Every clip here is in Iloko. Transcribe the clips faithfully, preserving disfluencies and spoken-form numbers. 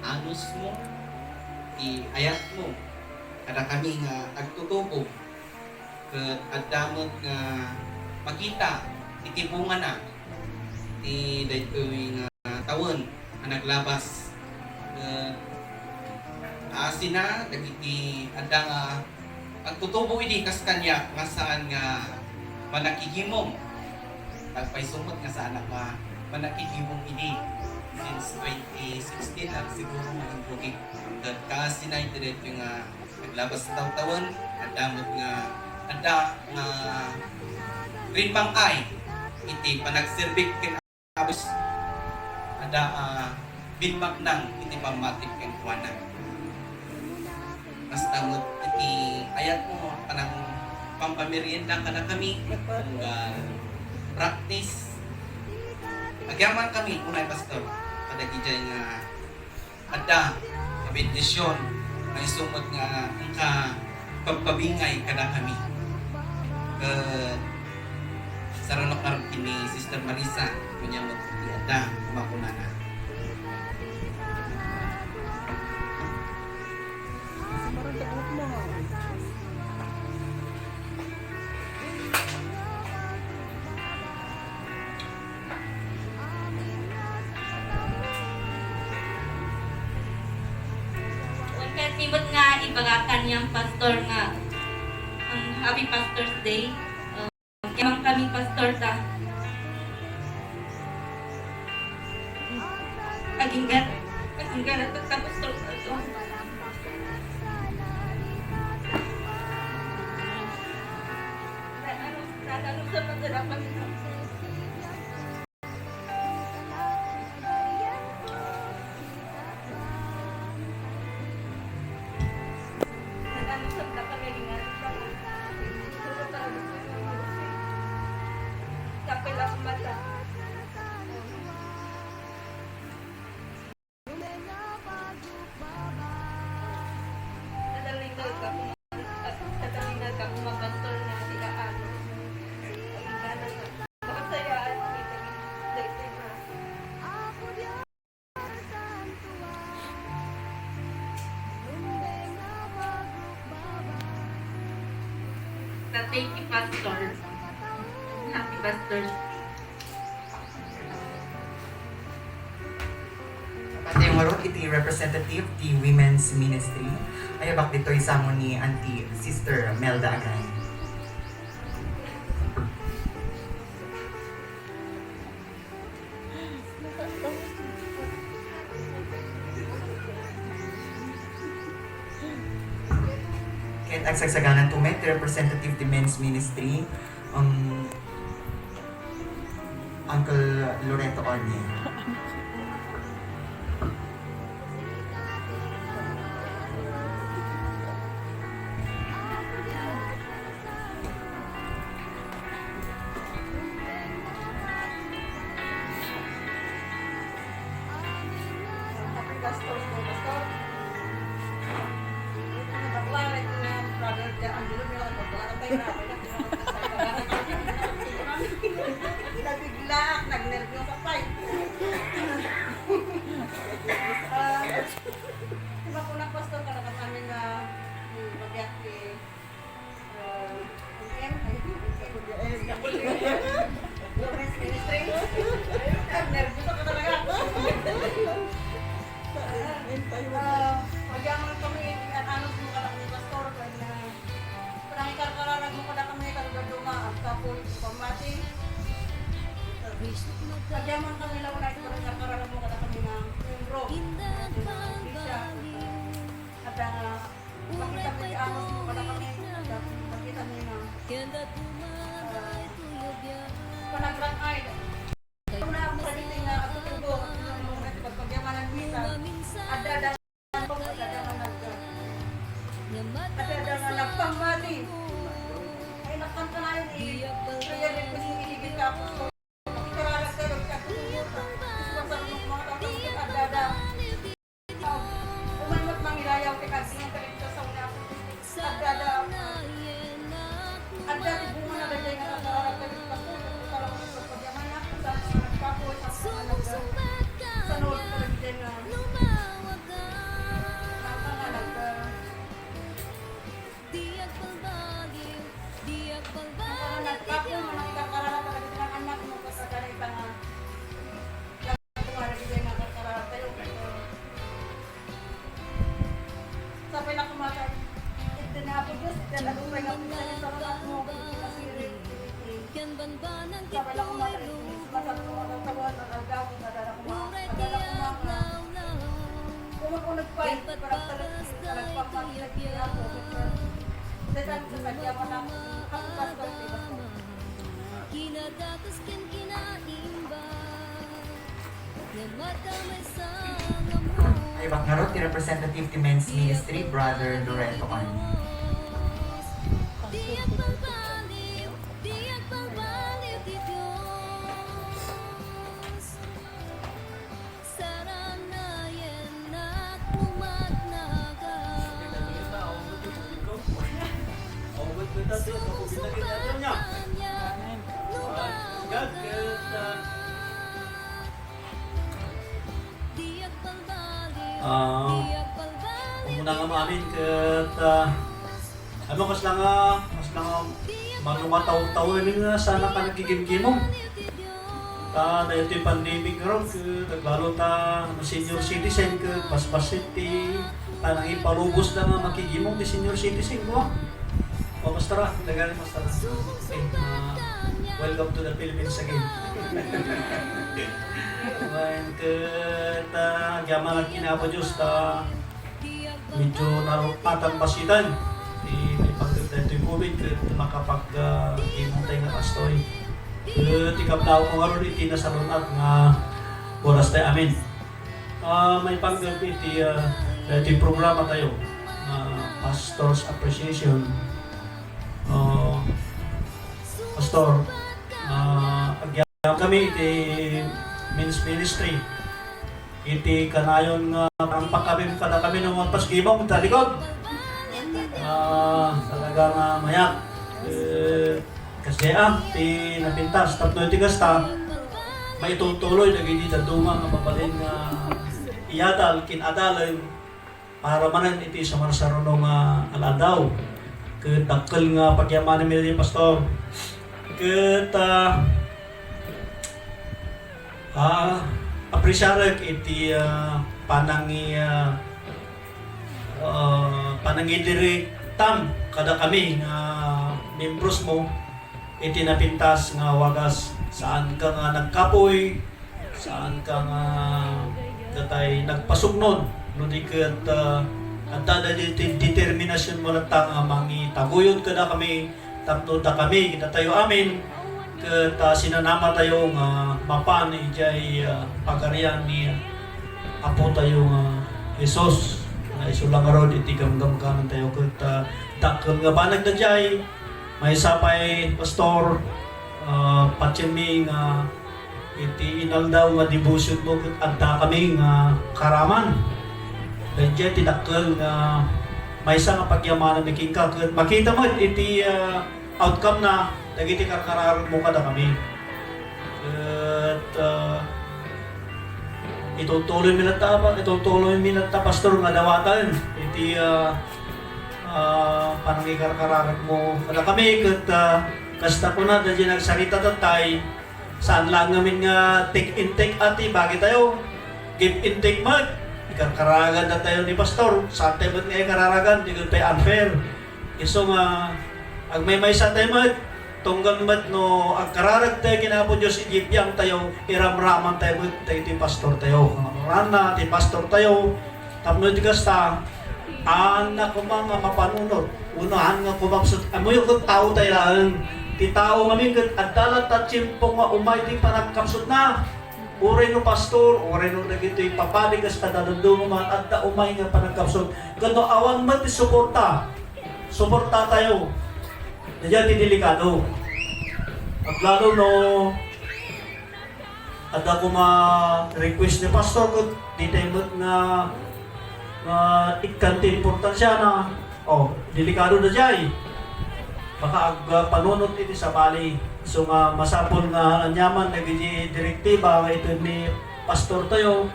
anusmo, ti ayatmo kadakami nga agtutubo, ket adda met nga makita iti bungana ti daytoy nga tawen a naglabas. Ket kaasina dagiti adda nga agtutubo idi kas kaniak nga saan nga manakigimong. Agpayso met nga saanak nga manakigimong idi since twenty sixteen lang siguro nga imbugi. Ket kaasina iti daytoy nga naglabas tawen-tawen, adda met nga, adda nga rimmang-ay iti panagserbik ken abus. Adda a bimmabnang iti pammatik kenkuana. Kasta met iti ayatmo, kanang pampamerienda kadakami, nga practice. Agyamankami, unay, Pastor, kadagiti nga adda a bendision nga isu met nga inka pagpabingay kadakami. Ket sarunok ngarud ken ni Sister Marisa, ania met ti adda a makunana. Wen, kayatmi met nga ibaga kaniam, Pastor, nga, um, Happy Pastor's Day. Um, agyamankami, Pastor, ta agingga, agingga na ta, Pastor, ta. Thank you, Pastor. Happy Pastor. Pati ngarud iti representative ti Women's Ministry. Ayabak ditoy sango ni Auntie Sister Melda Agay. Ket agsagsagananto met ti representative ti Men's Ministry, um, Uncle Loreto Oñe. Nabigla, nagnervyosa pay. Ah, di ba po na, Pastor, kadagatan amin nga, hmm, pagyak, eh, ah, M M, ay, Women's Ministry. Nervous ako talaga. Ah, pagyaman kami, inaanod mo ka lang ni Pastor, kaya na, parang ikarkararag mo kada kami, kada duma, ang kapoy, pamati. Pagyaman kami lang, parang ikarkararag mo kada kami nga membro. At, ah, Makita ti anus mo kadakami, makita mi nga, ah, panagrang-ay. Una, ang sarili nga agtutubo, pagpagyamanan mi ta. Adda, adda, Diyos, iti adda pay nga pinsan, salamat mo, iti nasirib, iti sabay la kumakan, iti sumasagmamagawtawan, ang aldaw, nadala kumakan, nadala kumakan. Kumun-uneg pay, iti panagtalek, iti panagpamati, iti Apo, iti, iti, iti, iti, iti, iti, iti, iti, iti, iti, iti, iti, Kinadakas ken kinaimba. Ay, back ngarud ti representative ti Men's Ministry, Brother Loreto Ann. Di agbalbaliw, di agbalbaliw ti Dios. Saranayennak no magnagan. Sumusumpatan niya no magnagan. Di agbalbaliw, Ah, di agbalbaliw. Umuna nga maamin ket, ah, Ano, kasla nga, kasla nga mano nga taw-, tawen nga saan a panagkikimkimong. Ta daytoy pandemic ngarud, ket aglalo ta senior citizen, ket basbasit ti panangipalubosda nga makikimong ti senior citizen, no? O, Pastor, ah, tagaan, Pastor. Okay, ah, welcome to the Philippines again. Wen, ket, ah, agyamanak ken Apo Dios ta medyo narukatan basiten ti, ti pagdagdag ti COVID ket makapag, ah, imong tayo nga kastoy. Ket ikablaaw ko ngarud iti nasalun-at nga oras tayo. Amen. Ah, maipanggep iti, ah, iti programa tayo, ah, Pastor's Appreciation. Ah, Pastor, ah, agyam kami iti Men's Ministry. Iti kanayon nga pangpakabim kadakami no mapasgimong talikod. Ah, talaga nga mayak. Eh, kasi, ah, ti napintas, tapno iti kasta, maitutuloy dagiti dadduma nga mabalin nga iyadal, kin-adalen, para manen iti sumarsaruno nga al-aldaw. Ket dakkel nga pagyamanem iti Pastor. Ket, ah, ah, apresiarek iti, ah, panangi-, ah, ah, panangidirektam kadakami nga membros mo iti napintas nga wagas. Saanka nga nagkapuy, saanka nga datay nagpasugnod, no di ket, ah, adda daytoy determinasion mo latta nga mangitaguyod kadakami tapno dakami, kadatayo amin, ket, ah, sinanamatayo nga mapan idiay, ah, pagarian ni Apotayo nga Jesus, nga isu la ngarud iti gamgamganantayo ket, ah, dakkel nga banag daydiay. Maysa pay, Pastor, ah, patienmi nga iti inaldaw nga devotion mo ket addakami nga karaman. Daydiay ti dakkel nga maysa nga pagyamanan ni kenka ket makita met iti, ah, outcome na dagiti karkararag mo kadakami. Ket, ah, itutuloy mi latta, itutuloy mi latta, Pastor, nga dawaten iti, ah, ah, panangikarkararag mo kadakami ket, ah, kasta kuna daydiay nagsarita tattay, saan laeng ngamin nga take and take a ti bagay tayo. Give and take met. Ikarkaragan tayo ni Pastor. Saan tayo met nga ikararagan? Di gud pay unfair. Isu nga agmaymaysa tayo met. Tunggal met no agkararag tayo ken Apo Dios, iti biang tayo, iramraman tayo met dagiti pastor tayo. Ranna ti pastor tayo, tapno iti kasta, haanna koma nga mapanunot, wenno haan nga kumapsut. Ammoyo ket tao tayo laeng. Ti tao ngamin ket adda latta tiempo nga umay ti panagkapsutna. Uray no pastor, uray no dagitoy papadi kas kadadaduma, adda umay nga panagkapsut. Ket no awan met ti suporta, suporta tayo. Diyan ti delikado. Aglalo no adda koma request ni pastor ket di tayo met nga, nga ikkan ti importansiana. Oh, delikado daydiay. Baka agpanunot iti sabali. So nga masapul nga aniaman dagiti direktiba nga ited ni pastor tayo.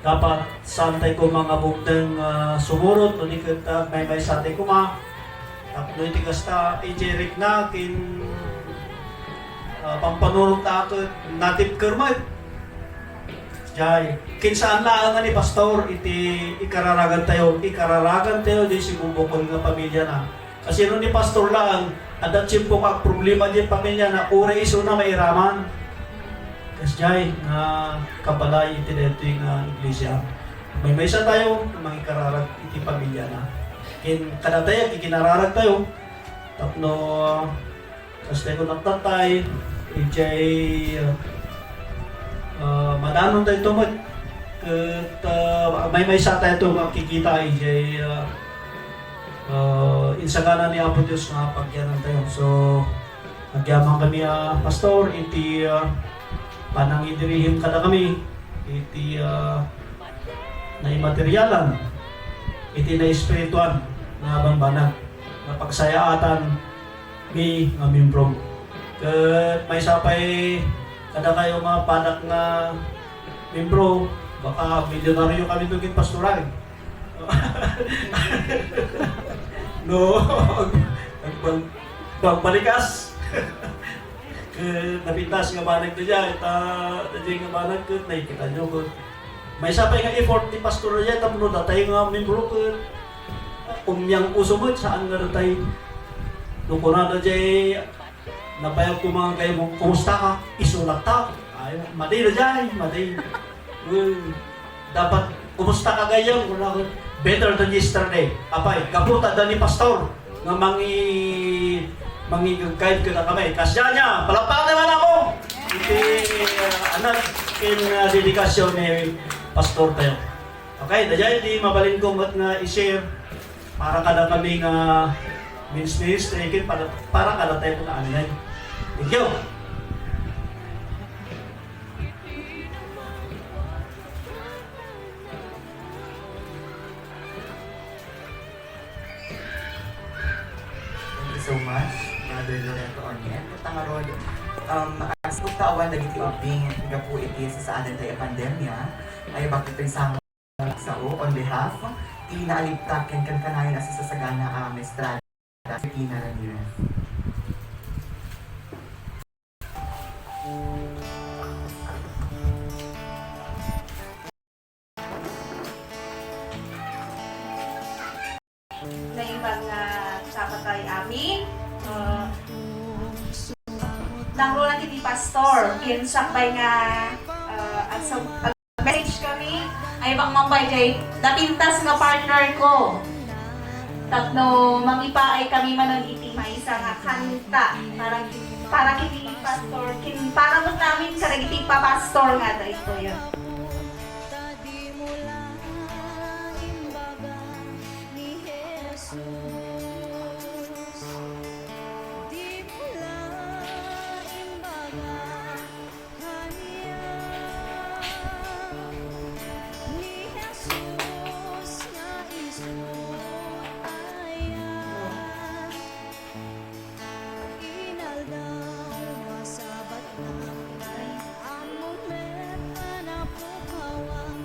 Dapat saan tayo koma nga bugteng, ah, sumurot, no di ket, ah, maymaysa tayo koma. Tapno iti kasta, idiay rikna ken, ah, pampanunot ta ket natipker met. Jay, ken saan laeng nga ni pastor iti ikararagan tayo, ikararagan tayo di sibubukol nga pamilya na. Kasino ni pastor lang, adda tiempo nga agproblema diay pamiliana, uray isuna mairaman. Kasdiay nga kabalay iti daytoy nga iglesia. Maymaysa tayo nga mangikararag iti pamiliana. Ken kadatayo, ikinararag tayo. Tapno, kas tayo kunaktatay, idiay, ah, ah, madanon tayo met. Ket, ah, maymaysa tayo makikita idiay, ah, ah, insagana ni Apo Dios nga pagyanan tayo. So, agyaman kami, ah, Pastor, iti, ah, panangidirihim kadakami, iti, ah, naimaterialan, iti naespirituan nga bambanag, nga pagsayaatan mi nga membro. Ket maysa pay kadakayo nga padak nga membro, baka milyonaryo kami ket pastoran. No, agbal-, agbalikas. Ket napintas nga banag daydiay, ta, daydiay nga banag ket nakikitayo ket maysa pay nga effort ti pastor daydiay tapno datay nga membro ket umiang-uso met, saan nga datay. No kunada daydiay, nabayag ko mga gayyem, "Kumusta ka?" Isu latta. Ay, madi daydiay, madi. Well, dapat, "Kumusta ka, gayyem?" Kunana, "Better than yesterday." Apay, gapu ta adda ni pastor nga mangi-, mangi-guide kadakami. Kasdiay ania, palakpakan naman ako. Iti, uh, anak, in, uh, dedikasyon ni pastor tayo. Okay, daydiay ti mabalin ko met nga i-share para kadakami nga men's ministry, ken para, para kadatayo nga amin. Thank you. Thank you so much, Brother Loreto Oniet. Ket ngarud, um, agsukta awan dagiti ubbing gapu iti sasaaden tayo a pandemia, ay bakit pensang sao on behalf ti naalibtak ken kankanayon a sasagana a maestrada, Serafina Ramirez. Naimbag nga sapatay amin, uh, nangruna ti pastor, ken sakbay nga, uh, agsa-, message kami, ay bang mampay jay napintas nga partner ko. Tapno mangipaay kami manen iti maysa nga kanta para, para kiti pastor, ken para met amin kadagiti papastor nga daytoy. Kaniak ni Jesus nga isu aya. Inaldaw, masabatna, ammom met a napukawak,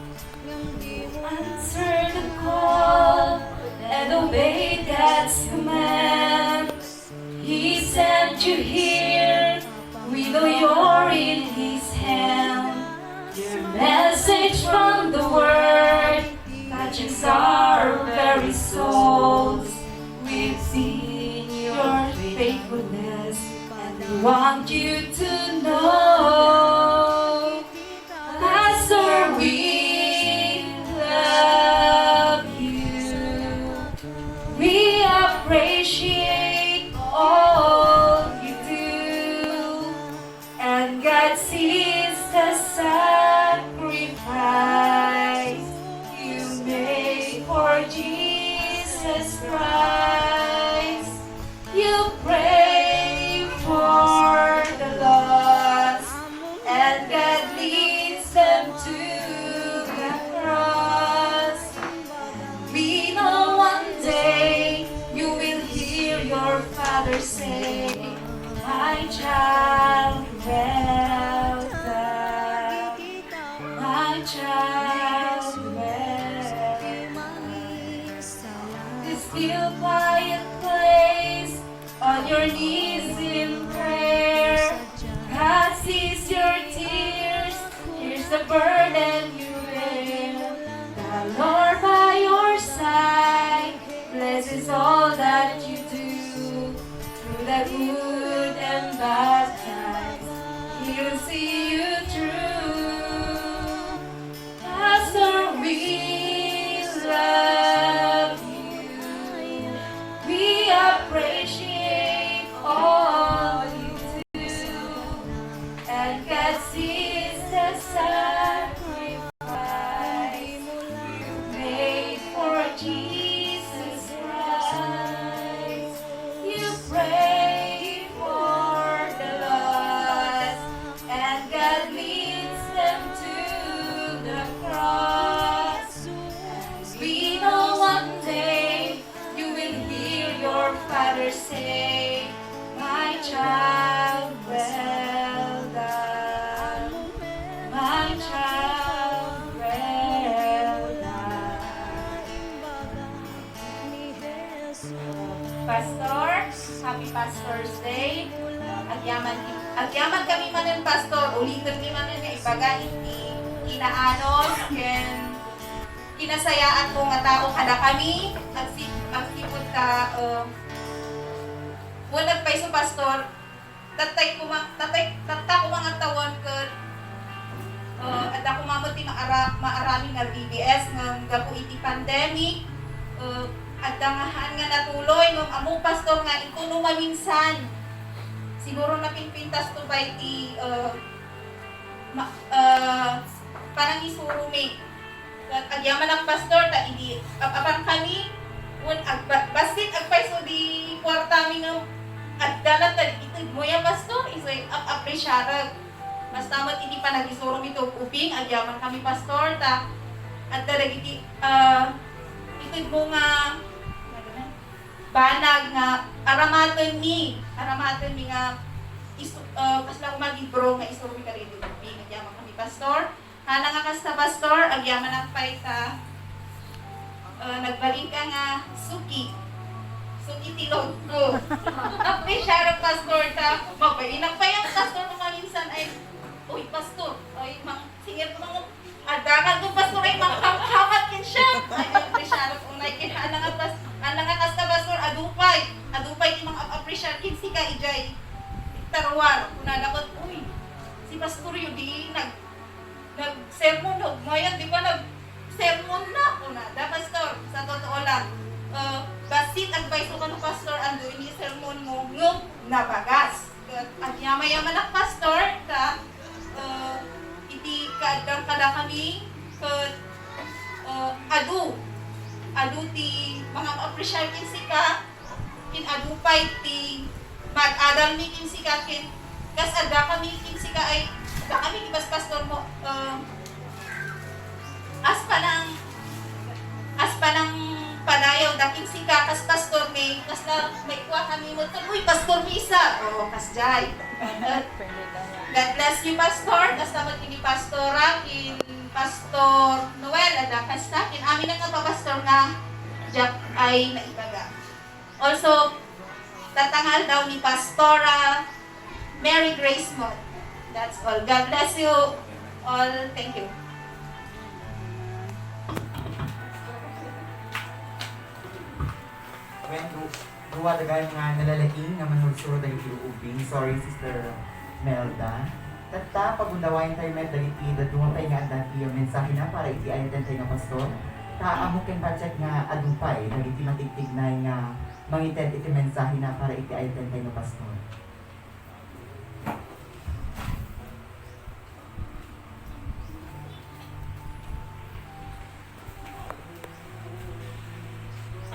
ngem dimo answer the call and obey God's command. He sent you here, we know you're in His hand. Your message from the Word touches our very souls. We've seen your faithfulness and we want you to know. Pastor, we love you. We appreciate all you do. And God sees the sacrifice you make for Jesus Christ. You pray for the lost, and God leads them to the cross. We know one day you will hear your Father say, "My child, well done. My child, well done." This still quiet place, on your knees in prayer. God sees your tears, hears the burden you bear. The Lord by your side blesses all that you do. good and bad times, He'll see you through. Pastor, we love you. We appreciate all you do. And God sees the sacrifice you made for Jesus Christ. You pray for the lost, and God leads them to the cross. And we know one day you will hear your Father say, "My child, well done. My child, well done." Pastor, happy Pastor's Day. Agyaman, agyaman kami manen, Pastor. Ulitek mi manen nga ibaga iti kinaanos ken kinasayaat mo nga tao kadakami. Agsi-, agsipud ta, uh, wen agpayso, Pastor, tattay kuma-, tattay, tatta koma nga tawen ket, uh, adda koma met ti maara-, maaramin nga B B S ngem gapu iti pandemic, uh, adda nga haan nga natuloy ngem ammo, Pastor, nga intono maminsan. Siguro napinpintas to pay ti, uh, ma-, uh, panangisuromi. Ket agyamanak, Pastor, ta idi ap-, apan kami, wen agba-, bassit agpayso di kuartami ngem adda latta dagiti tedmo ya, Pastor, isu ap-, apresiarek. Basta met iti panagisuro mi to ubing, agyaman kami, Pastor, ta adda dagiti, ah, itedmo nga, banag nga aramatenmi, aramatenmi nga isu-, ah, kasla koma libro nga isuro mi kadagiti ubing, agyaman kami, Pastor. Hala nga kasta, Pastor, agyamanak pay ta, ah, nagbalin ka nga suki. Suki ti load ko. Apresiarek, Pastor, ta mabainak pay a, Pastor, no maminsan ay, "Uy, Pastor, ay, mang-, singer ko mang-, adda ka doon, Pastor, ay, mangkamkamat ken siak." Ay, apresiarek unay ken hala nga pas-, hala nga kasta, Pastor, adu pay. Adu pay ti mang-ap-apresiar ken sika idiay taruar. Kunada ket, "Uy, si Pastor yu di nag-, nagsermon, nagmayat, di ba nagsermon na?" kunada, Pastor. Sa totoo lang, uh, bassit agpayso kano, Pastor, adu ini sermon mo, ngem nabagas. Ket agyamayamanak, Pastor, ta, uh, iti kaaddam kadakami, ket, uh, adu, adu ti mangap-apresiar ken sika, ken adu pay ti mag-adalmi ken sika, ken kas adda kami ken sika ay, adda kami ti pas-, pastor mo, uh, as panang, as panangpadayawda ken sika, kas Pastor May, kasla maikua kami met, "Uy, Pastor May isa." Oo, kasdiay. God bless you, Pastor. Kasta met ken ni Pastora, ken Pastor Noel, adda kasta, ken amin nga papastor nga diak ay naibaga. Also, tatangal daw ni Pastora Mary Grace Mott. That's all. God bless you all. Thank you. Wen, du-, dua dagay nga nalalaing nga manulsuro dagiti ubing. Sorry, Sister Melda. Tatta, pagundawayen tayo met dagiti dadduma pay nga adda ti mensahena para iti ayatentayo nga pastor. Ta ammo ken patiek nga adu pay dagiti matigtignay nga mangited iti mensahena para iti ayatentayo nga pastor.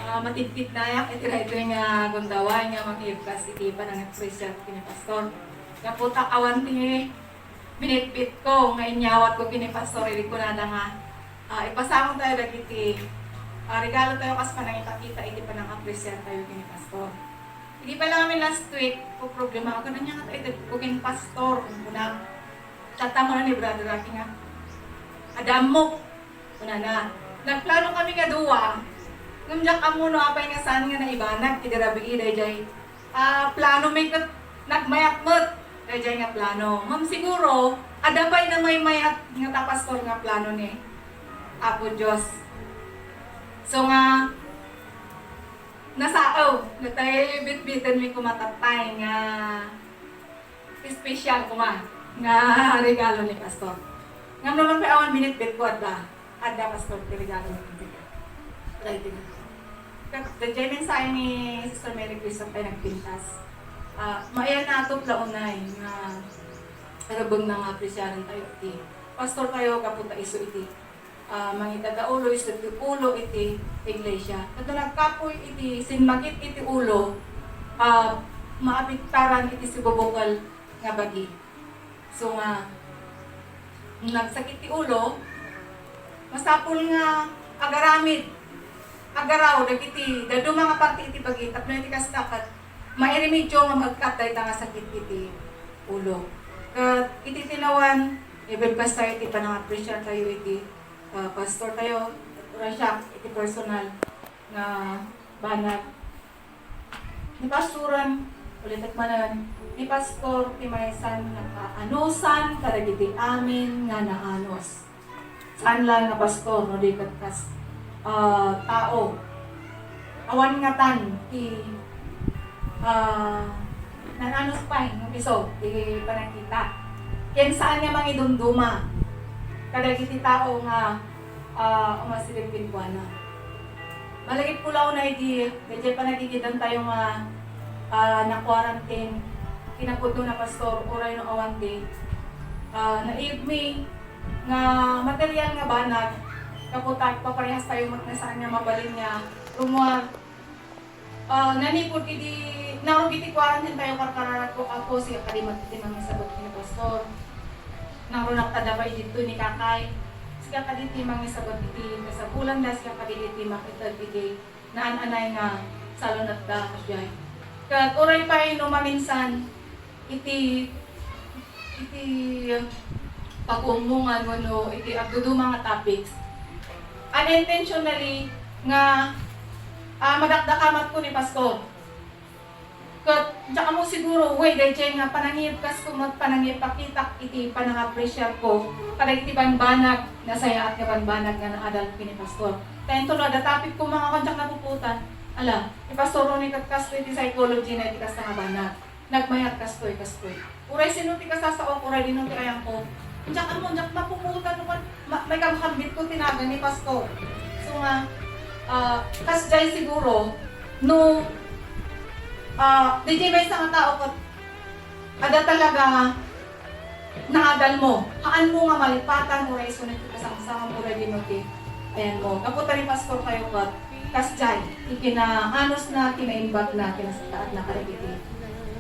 Ah, matidpidnayak iti daytoy nga gundaway nga mangibkas iti panangapresiar ken ni Pastor. Gapu ta awan ti binitbitko nga inyawatko ken ni Pastor, idi kunada nga, ah, ipasangotayo dagiti, ah, regalotayo kas panangipakita iti panangapresiartayo ken ni Pastor. Idi pay lang amin last week, poproblema ako, "Ania nga itedko ken Pastor?" kunak. Tatta, kuna ni Brother Rocky nga, "Adda ammok," kunana. Nagplano kami nga dua, ngem diak ammo no apay nga saan nga naibanag ti rabii daydiay, ah, planomi ket nagmayat met daydiay nga plano. Ngem siguro, adda pay namaymayat ngata, Pastor, nga plano ni Apo Dios. So nga, Nasao, natay bitbiten mi kumatatay nga special kuma nga regalo ni Pastor. Ngem naman pay awan binitbit ko adda, adda Pastor ti regalo ni Pastor. Right. Kat, the Jemmy sa ni Sister Mary Chris ang nagpintas. Ah, mayan na ito plaunay nga arabang na nga apresyaran tayo iti Pastor tayo kaputa iso iti ah, mangidada ulo, isu ti ulo iti iglesia. Ket no nagkapuy iti simmagit iti ulo, ah, maapektaran iti sibubukel nga bagi. So nga, nagsakit ti ulo, masapul nga agaramid, agaraw dagiti dadduma nga parti iti bagi tapno iti kasta ket mairemedio nga maagkat dayta nga sakit iti ulo. Ket iti tinawan, ibebkas tayo iti panangapresiar tayo iti ah, pastor tayo, uray siak iti personal nga banag. Ni pastoran, ulitek manen, ni pastor ti maysan nga kaanusan kadagiti amin nga naanus. Saan lang nga pastor, no di ket kas, ah, tao. Awan ngatan ti, ah, nananus pay nga isu ti panagkita. Ken saan nga mangidumduma kadagiti tao nga, ah, umasideg kenkuana. Malagip ko law na idi, daydiay panagigidan tayo nga, ah, na-quarantine, kinapudno na pastor, uray no awan ti, ah, naibmi nga material nga banag, kaputak, paparehas tayo met nga saan nga mabalin nga rumuar. Ah, nanipud idi narugit ti quarantine tayo, karkararag ko, Apo, siak kadi met iti mangisabet ni Pastor. Narunak ta dapay ditoy ni Kakay. Siak kadi ti mangisabet iti kasapulan da, siak kadi iti makited iti naan-anay nga salunetda, kasdiay. Ket uray pay no maminsan, iti, iti pagummungan wenno iti agduduma nga topics, unintentionally nga, ah, madakdakamatko ni Pastor. Ket diak ammo siguro, way, daydiay nga panangipkasko met, panangipakitak iti panangapresiarko kadagiti banbanag, nasayaat nga banbanag nga naadal ken ni Pastor. Ta inton no adda topic koma nga diak napuputan, ala, ni Pastor Ronnie ket kastoy ti psychology na iti kasta nga banag. Nagmayat kastoy, kastoy. Uray sino ti kasasaok, uray dino ti ayangko. Diak ammo, diak mapuputan no kan-, ma-, maikambkambitko ti nagan ni Pastor. So nga, ah, kasdiay siguro, no, ah, daydiay maysa nga tao ket adda talaga naadalmo. Haanmo nga malipatan, uray isu ti kasamsamam, uray dino ti ayanmo. Gapu ta ni Pastor kayo ket kasdiay, ti kinaanusna, kinaimbatna, kinasataatna kadagiti,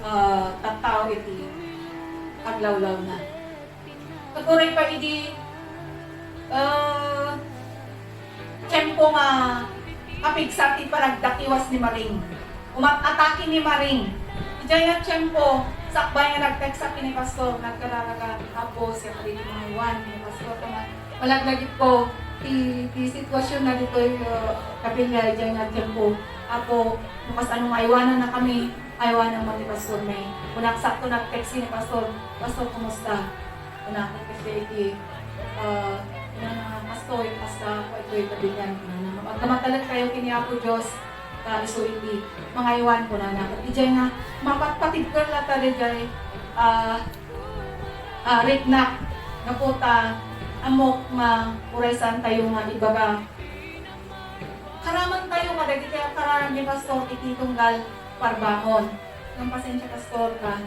ah, tattao iti aglawlawna. Ket uray pay idi, ah, tiempo nga kapigsa ti panagdakiwas ni Maring. Umat-atake ni Maring. Idiay nga tiempo, sakbay nga nagtext ken ni Pastor, nagkararag, "Apo, siak kadi ti mangaywan ken ni Pastor." Kama, malaglagipko ti, ti sitwasionna ditoy, uh, kapilya idiay nga tiempo. "Apo, no kasano nga aywanannakami, aywananmo ti pastormi." Kunak, sakto nagtext ni Pastor, "Pastor, kumusta?" Kunak, nagtext iti, uh, kunana, "Pastor, kasta, itoy, kapilyan," kunana. "Agkamatalattayo ken ni Apo Dios, ta isu iti mangaywan," kunana. Ket idiay nga mapatpatibker latta daydiay, ah, ah, riknak, gapu ta ammok nga uray saantayo nga ibaga. Karamantayo kadagiti kararag ni Pastor iti tunggal parbangon. Ngem pasensia, Pastor, ta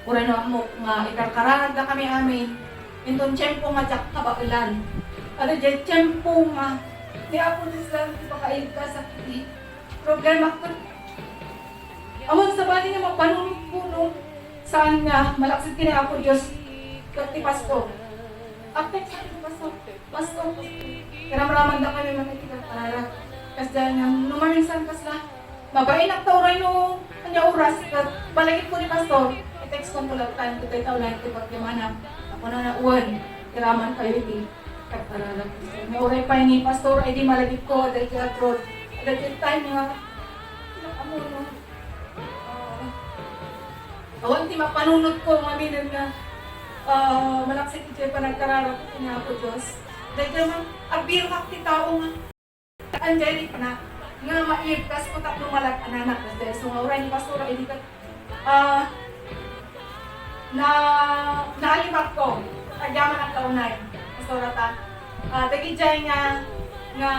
uray no ammok nga ikarkararagdakami amin, inton tiempo nga diak kabaelan. Adda diay tiempo nga ni Apo Dios lang ti pakaigkas iti problema ket awan sabali nga mapanunotko no saan nga malaksid ken ni Apo Dios ket ti pastor. Aptek sa akin, Pastor, Pastor, Pastor. Kiramramandakami man iti karkararag. Kasdiay nga, no maminsan kasla, mabainak ta uray no ania oras, ket balagipko ni Pastor, i-text ko latta, ket dayta uray ti pagdemanak. Apo na na, wen, iraman kayo iti karkararag. Nga uray pay ni Pastor, ay di malagipko, adda iti abroad. Adda iti time nga, amo, no? Ah, awan ti mapanunotko nga amin nga, ah, malaksid iti panagkararag ken ni Apo Dios. Daydiay man, agbirmak ti tao nga, andiay riknak. nga maib, kas ko tapno malag-an anak, basta isu nga uray ni Pastora, idi ket, ah, na, naalimatko, agyamanak ta unay, Pastora ta. Ah, dagidiay nga, nga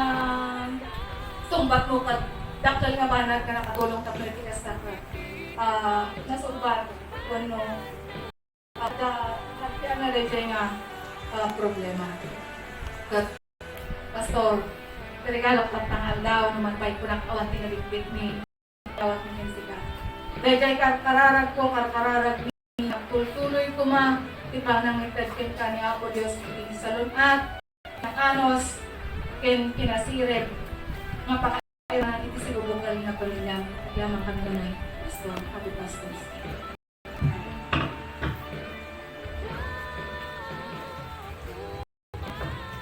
sungbatmo ket dakkel nga banag nga nakatulong tapno iti kasta ket, ah, nasungbat wenno Ada, nagtian na daydiay nga, ah, problema. Ket, Pastor, regalo ka tang aldaw, no man pay kunak awan ti nabitbit mi, dawat mi ken sika. Daydiay karkararag ko, karkararag mi, nagtultuloy koma ti panangited kenka ni Apo Dios iti salun-at, nakanos, ken kinasirib, nga pakairana iti sibubukel nga pamilya. Agyaman kankanay, Pastor, Happy Pastors.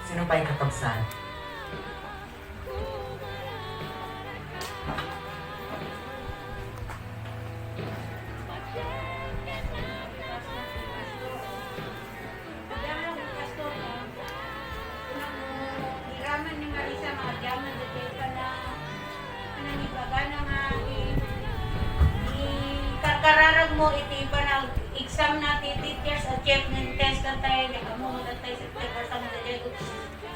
Sino pay, kakabsat? Iraman ni Marisa nga agyaman dagiti pana-, panangibagana nga i-, ikarkararag mo iti panag-exam na ti teacher's achievement test, katay, di ka mo magatay sa teacher's exam,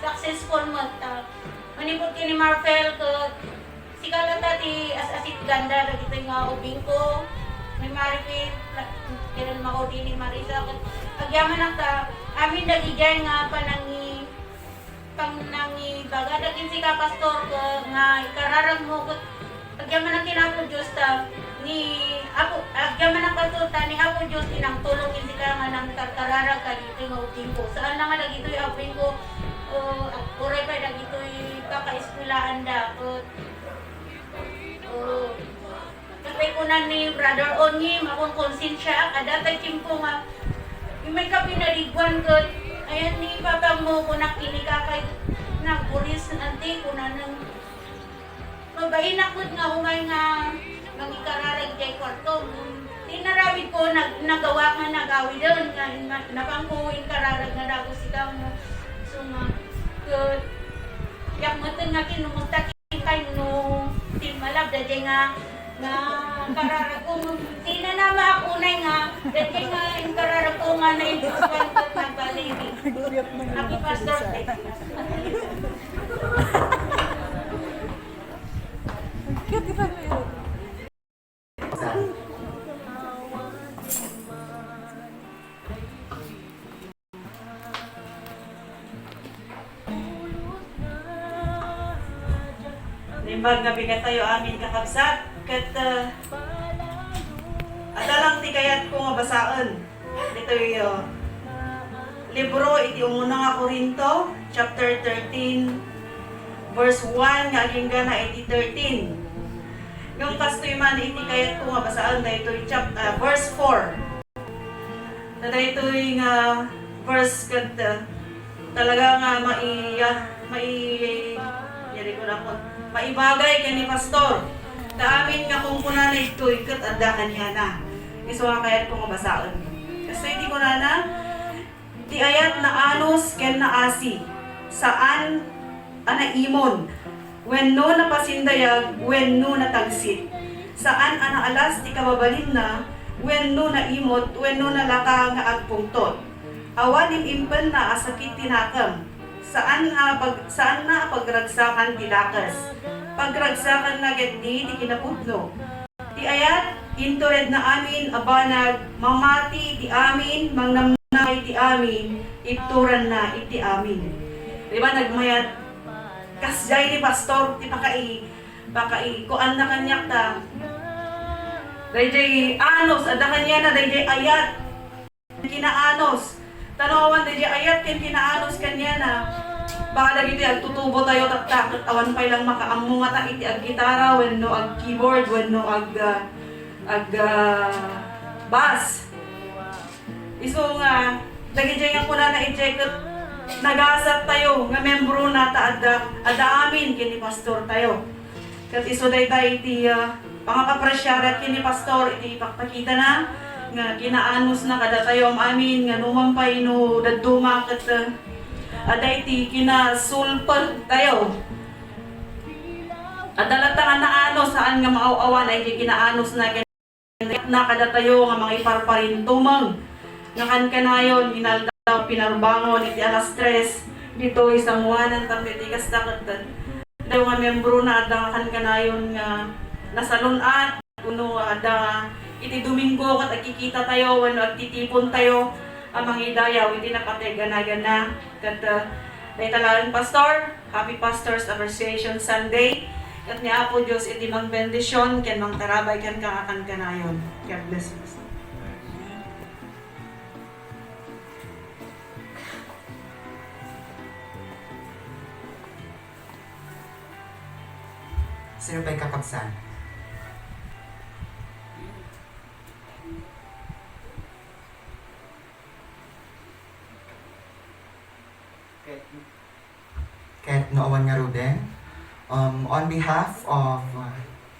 successful mo ta. Manipud ken ni Marfel, ket sika latta ti as-asit ganda dagitoy nga ubingko, ni Marifil, la-, ken maudi ni Marisa, ket agyamanak ta amin dagidiay nga panangi-, panangibaga dagiti ka, Pastor, ket nga ikararag mo, ket agyamanak ken Apo Dios ta, ni Apo, agyamanak, Pastor, ta ni Apo Dios ti nangtulong ken sika nga nangkarkararag kaditoy nga ubingko. Saan la nga dagitoy ubingko, o, uray pay dagitoy pakaeskwelaanda, ket Oo. Ket kuna ni Brother Onyi, makonkonsensiaak, adda tay tiempo nga, immay ka pinaliguan ket, ayan ni papang mo, kunak ken ni kakay, nagburis, ante, kunana, mabainak met nga umay nga mangikararag diay kuarto. Ti inaramid ko, nag-, nagawak nga nagawiden, nga, nga, napangko inkararag nga dagus ikaw, no? So, nga, ket, diak met nga kinumusta ti Kay no, timmalab, daydiay nga, nga kararag ko, no, ti nanama ako na nga, daydiay nga inkararag ko nga naimpusuan ket nagbalik. Happy Pastor's Day. Ang cute, di ba, Mel? Naimbag nga bigat tayo amin, kakabsat, ket, ah, adda lang ti kayatko nga basaen. Ditoy, ah, libro iti umuna nga Corinto, chapter thirteen, verse one nga aginggana iti thirteen. Ngem kastoy man iti kayatko nga basaen daytoy chap-, ah, verse four. Ta daytoy nga verse ket, ah, talaga nga mai-, ah, mai-, yari ko lang, maibagay ken ni Pastor. Ta amin nga kunkunana ditoy ket adda kaniana. Isu nga kayatko nga basaen. Kastoy ti kunana, ti ayat naanus ken naasi, saan a naimon, wenno napasindayag, wenno natagsit. Saan a naalas ti kababalinna, wenno naimot, wenno nalaka nga agpungtot. Awan im-impenna a sakit ti nakem. Saan a pag-, saanna a pagragsakan ti dakes. Pagragsakanna ketdi ti kinapudno. Ti ayat, inturedna amin a banag, mamati iti amin, mangnamnamay iti amin, itturanna iti amin. Di ba, nagmayat, kasdiay ni Pastor, ti pakai-, pakai-, kuanna kaniak ta. Daydiay anus, adda kaniana, daydiay ayat. Kinaanus. Ta no awan daydiay ayat ken kinaanus kaniana, baka dagiti agtutubo tayo tatta, ket awan pay lang makaammo ngata iti aggitara wenno ag-keyboard wenno ag, ah, ag, ah, bass. Isu nga, dagidiay nga kunana idiay ket nagasat tayo nga membro na ta adda, adda amin ken ni pastor tayo. Ket isu dayta iti, ah, pangapaapresiarak ken ni Pastor iti ipakpakitana nga kinaanusna kadatayo am-amin nga numan pay no dadduma ket, ah, adda iti kinasulpet tayo. Adda latta nga naanus, saan nga maaw-awan, ay di kinaanosna ken na kadatayo nga mangiparparintumeng nga kankanayon, inaldaw, pinarbangon iti alas tres ditoy sangoanan tapno iti kasta ket dayo nga miembrona adda nga kankanayon nga nasalun-at, kuno adda nga iti Domingo ket agkikita tayo wenno agtitipon tayo a mangidayaw iti napateg a naganna. Ket, uh, dayta laeng, Pastor, Happy Pastors Appreciation Sunday. Ket ni Apo Dios iti mangbendision ken mangtarabay kenka nga kankanayon. God bless you, Pastor. Sino pay, kakabsat? Ket no awan ngaruden, um, on behalf of, uh,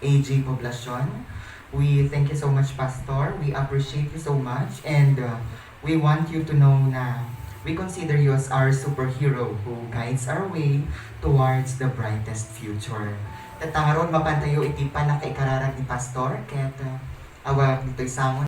A G Poblacion, we thank you so much, Pastor. We appreciate you so much, and, uh, we want you to know na we consider you as our superhero who guides our way towards the brightest future. Ket ta ngarud, mapantayo iti pannakaikararag ni Pastor, ket, uh, awan ditoy sango